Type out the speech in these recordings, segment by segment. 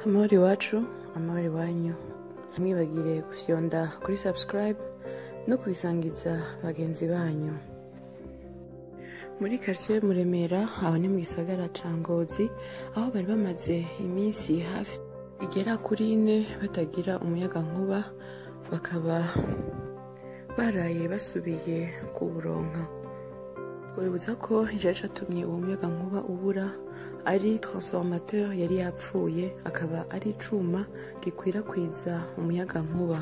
Amahoro iwacu, amahoro iwanyu. Ntimwibagire gufyonda kuri subscribe no kubisangiza bagenzi banyu. Muri quartier Muremera, aho ni mu gisagara ca Ngozi, aho bari bamaze iminsi hafi igera kuri 4 batagira umuyagankuba, bakaba baraye basubiye kuwuronka. Twibutsa ko icari catumye uwo muyagankuba ubura ari transformateur yari yapfuye, akaba ari icuma gikwirakwiza umuyagankuba.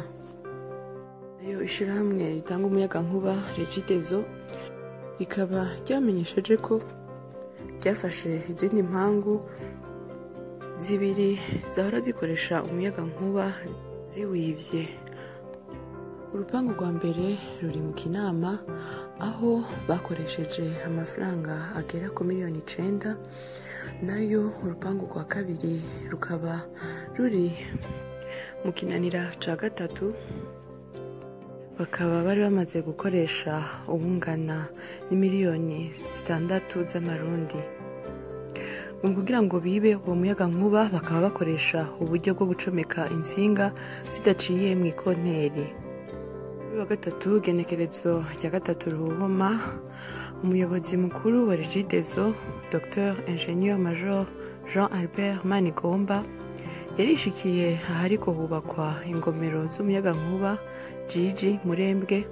Nayo ishirahamwe ritanga umuyagankuba Regideso rikaba ryamenyesheje ko ryafashe izindi mpangu 2 zahora zikoresha umuyagankuba ziwivye. Urupangu rwa mbere ruri mu Kinama, aho bakoresheje amafaranga agera ku miliyoni 9, nayo urupangu rwa kabiri rukaba ruri mu Kinanira ca 3, bakaba bari bamaze gukoresha ubungana n'imiliyoni 6 z'amarundi. Mu kugira ngo bibe uwo muyagankuba, bakaba bakoresha uburyo bwo gucomeka intsinga zidaciye mw'ikonteri. Kuri wa gatatu, genekerezo rya 3 Ruhuma, umuyobozi mukuru wa Regideso Dr Ingénieur Major Jean Albert Manigomba yarishikiye ahariko hubakwa ingomero z'umuyagankuba Jiji Murembwe,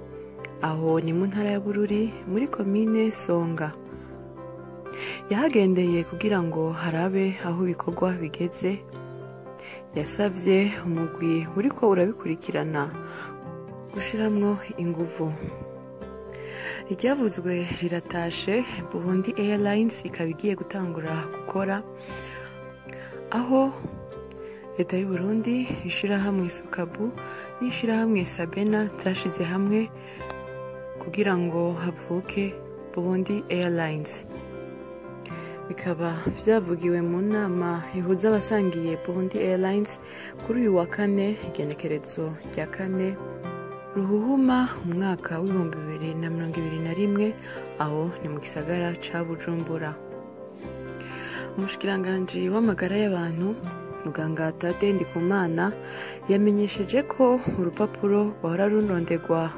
aho ni mu ntara ya Bururi muri komine Songa. Yahagendeye kugira ngo harabe aho ibikorwa bigeze. Yasavye umugwi uriko urabikurikirana gushiramwo inguvu. Iryavuzwe riratashe, Burundi Airlines ikaba igiye gutangura gukora, aho leta y'u Burundi, ishirahamwe Sokabu n'ishirahamwe Sabena vyashize hamwe kugira ngo havuke Burundi Airlines. Bikaba vyavugiwe mu nama ihuza abasangiye Burundi Airlines kuri uyu wa kane, igenekerezo rya 4 Ruhuhuma umwaka w'2021, aho ni mu gisagara ca Bujumbura. Umushikiranganji w'amagara y'abantu muganga Tade Ndikumana yamenyesheje ko urupapuro rwahora rurondegwa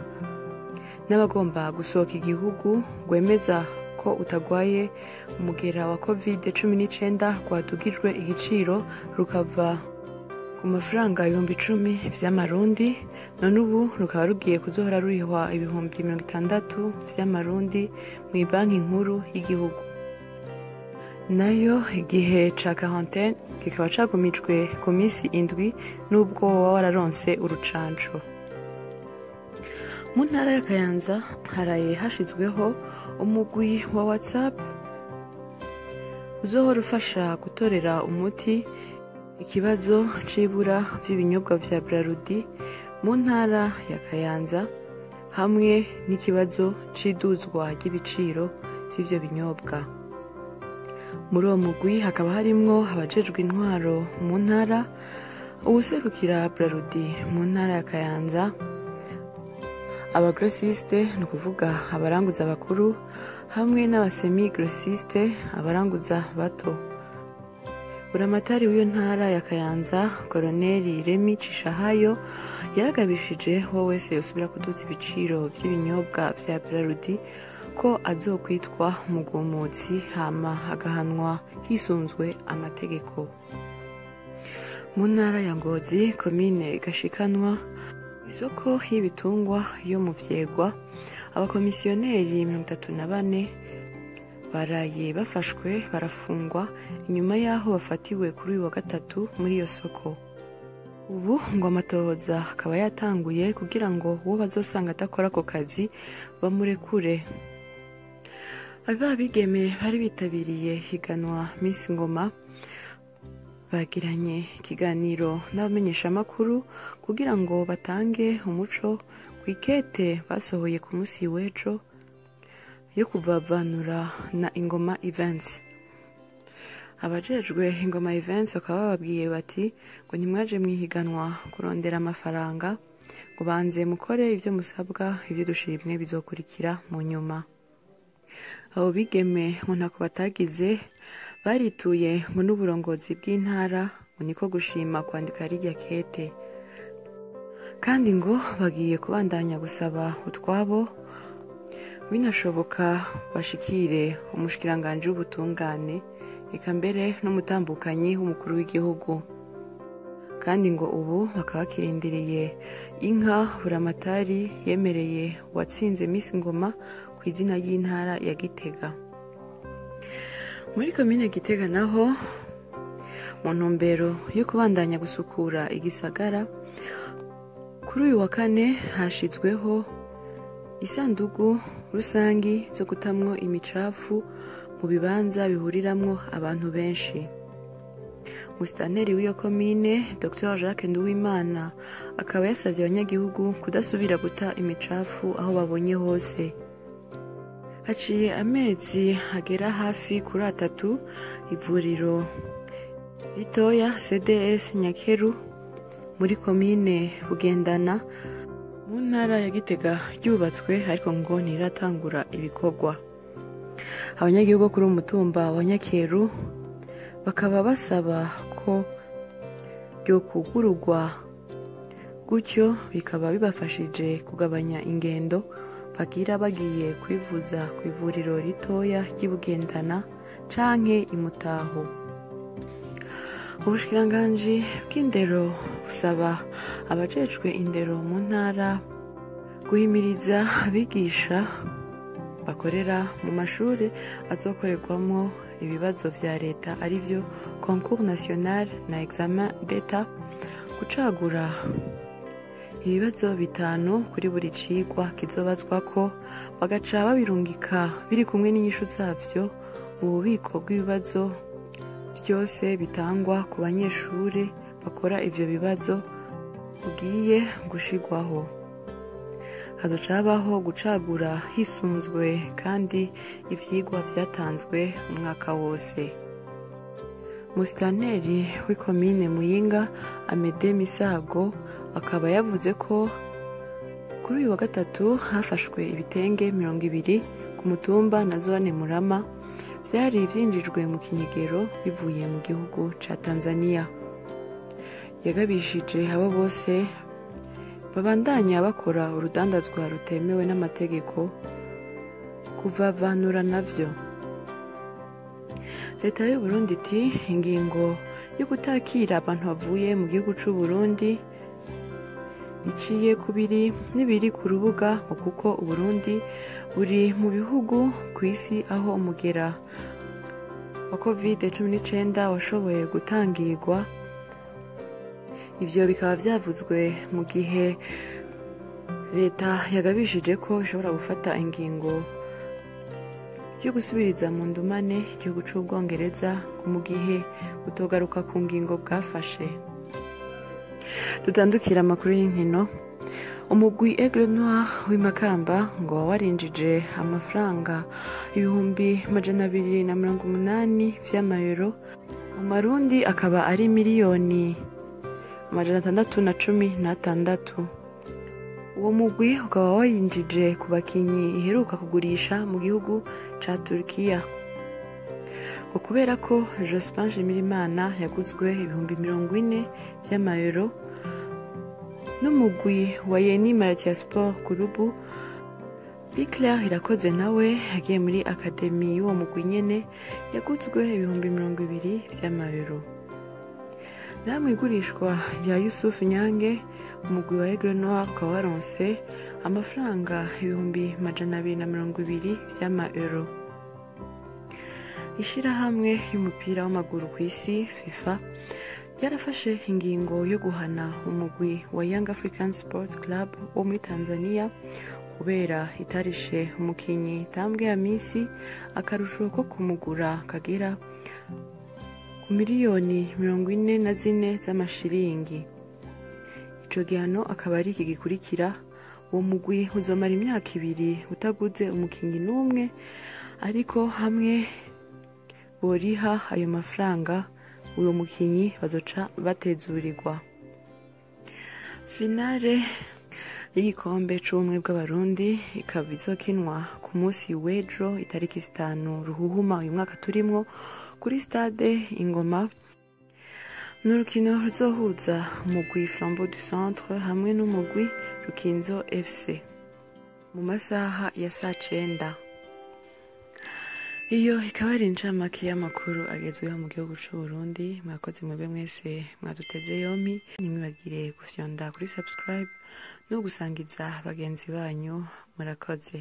n'abagomba gusohoka igihugu rwemeza ko utagwaye umugera wa COVID-19 rwadugijwe igiciro rukava ku mafaranga 10,000 vy'amarundi, none ubu rukaba rugiye kuzohora rurihwa 60,000 vy'amarundi mw'ibanki nkuru y'igihugu. Nayo igihe ca quarantaine kikaba cagumijwe ku minsi 7 n'ubwo woba wararonse urucanco. Mu ntara ya Kayanza haraye hashizweho umugwi wa WhatsApp uzohora ufasha gutorera umuti ikibazo c'ibura vy'ibinyobwa vya Brarudi mu ntara ya Kayanza, hamwe n'ikibazo c'iduzwa ry'ibiciro vy'ivyo binyobwa. Muri uwo mugwi hakaba harimwo abajejwe intwaro mu ntara, uwuserukira Brarudi mu ntara ya Kayanza, abagrossiste, ni ukuvuga abaranguza bakuru, hamwe n'abasemi-grossiste, abaranguza bato. Buramatari w'iyo ntara ya Kayanza, Koloneli Remi Cishahayo, yaragabishije uwo wese usubira kuduza ibiciro vy'ibinyobwa vya Brarudi ko azokwitwa umugumutsi, hama agahanwa hisunzwe amategeko. Mu ntara ya Ngozi, komine Gashikanwa, isoko y'ibitungwa yo mu Vyegwa, abakomisiyoneri 34 baraye bafashwe barafungwa inyuma y'aho bafatiwe kuri uyu wa gatatu muri iyo soko. Ubu ngo amatohoza akaba yatanguye kugira ngo uwo bazosanga adakora ako kazi bamurekure. Aba bigeme bari bitabiriye higanwa Miss Ngoma bagiranye ikiganiro n'abamenyeshamakuru kugira ngo batange umuco kw'ikete basohoye ku musi w'ejo yo kuvavanura na Ingoma Events. Abajejwe Ingoma Events bakaba bababwiye bati ngo ntimwaje mwihiganwa kurondera amafaranga, ngo banze mukore ivyo musabwa, ivyo dushimwe bizokurikira mu nyuma. Abo bigeme ngo ntako batagize, barituye ngo n'uburongozi bw'intara Ngo niko gushima kwandika rirya kete, kandi ngo bagiye kubandanya gusaba utwabo, binashoboka bashikire umushikiranganji w'ubutungane, eka mbere n'umutambukanyi w'umukuru w'igihugu. Kandi ngo ubu bakaba bakirindiriye inka Buramatari yemereye uwatsinze Miss Ngoma ku izina ry'intara ya Gitega. Muri komine Gitega naho, mu ntumbero yo kubandanya gusukura igisagara, kuri uyu wa kane hashizweho isandugu rusangi zo gutamwo imicafu mu bibanza bihuriramwo abantu benshi. Musitanteri w'iyo komine Dr Jacques Nduwimana akaba yasavye abanyagihugu kudasubira guta imicafu aho babonye hose. Haciye amezi agera hafi kuri 3 ivuriro ritoya CDS Nyakeru muri komine Bugendana mu ntara ya Gitega ryubatswe, ariko ngo ntiratangura ibikorwa. Abanyagihugu kuri umutumba wa Nyakeru bakaba basaba ko ryokugururwa, gutyo bikaba bibafashije kugabanya ingendo bagira bagiye kwivuza ku ivuriro ritoya ry'Ibugendana canke Imutaho. Ubushikiranganji bw'indero busaba abajejwe indero mu ntara guhimiriza abigisha bakorera mu mashure azokorerwamwo ibibazo vya leta, arivyo concours national na examen d'etat, gucagura ibibazo 5 kuri buri cigwa kizobazwako, bagaca babirungika biri kumwe n'inyishu zavyo mu bubiko bw'ibibazo vyose bitangwa ku banyeshure bakora ivyo bibazo bugiye gushigwaho. Hazoca habaho gucagura hisunzwe kandi ivyigwa vyatanzwe umwaka wose. Musitanteri w'ikomine Muyinga Amede Misago akaba yavuze ko kuri uyu wa gatatu hafashwe ibitenge 20 ku mutumba na zone Murama vyari vyinjijwe mu kinyegero bivuye mu gihugu ca Tanzania. Yagabishije abo bose babandanya bakora urudandazwa rutemewe n'amategeko kuvavanura navyo. Leta y'u Burundi iti ingingo yo kutakira abantu bavuye mu gihugu c'u Burundi iciye kubiri n'ibiri ku rubuga, ngo kuko Uburundi buri mu bihugu kw'isi aho umugera wa COVID-19 washoboye gutangirwa. Ivyo bikaba vyavuzwe mu gihe leta yagabishije ko ishobora gufata ingingo yo gusubiriza mu ndumane igihugu c'Ubwongereza mu gihe butogaruka ku ngingo bwafashe. Dutandukira amakuru y'inkino. Umugwi Aigle Noir w'iMakamba ngo warinjije amafaranga 280,000 vy'amayero mu Marundi, akaba ari miliyoni 616. Uwo mugwi ukaba wayinjije ku bakinyi iheruka kugurisha mu gihugu ca Turkiya. Ngo kubera ko Jospin Nshimirimana yaguzwe 40,000 vy'amayero n'umugwi wa Yeni Malatya Sport Kurubu, Bicler Irakoze nawe yagiye muri akademi y'uwo mugwi nyene yaguzwe 20,000 vy'amayero. Namwe igurishwa rya Yusuf Nyange, umugwi wa Aigle Noir ukaba waronse amafaranga 220,000 vy'amayero. Ishirahamwe y'umupira w'amaguru kw'isi FIFA ryarafashe ingingo yo guhana umugwi wa Young African Sports Club wo muri Tanzania kubera itarishe umukinyi Tambwe ya Misi akarusho ko kumugura kagera ku miliyoni 44 z'amashiringi. Ico gihano akaba ari iki gikurikira: uwo mugwi uzomara imyaka 2 utaguze umukinyi n'umwe, ariko hamwe boriha ayo mafaranga uwo mukinyi bazoca batezurirwa. Finale y'igikombe c'ubumwe bw'Abarundi ikaba izokinwa ku munsi w'ejo itariki 5 Ruhuhuma uyu mwaka turimwo kuri stade Ingoma Ni urukino ruzohuza umugwi Flambeau du Centre hamwe n'umugwi Rukinzo FC mu masaha ya saa cenda. Iyo ikaba ari incamake y'amakuru agezweho mu gihugu c'Uburundi. Mwakoze mwebwe mwese mwaduteze yompi, ntimwibagire gufyonda kuri subscribe no gusangiza bagenzi banyu. Murakoze.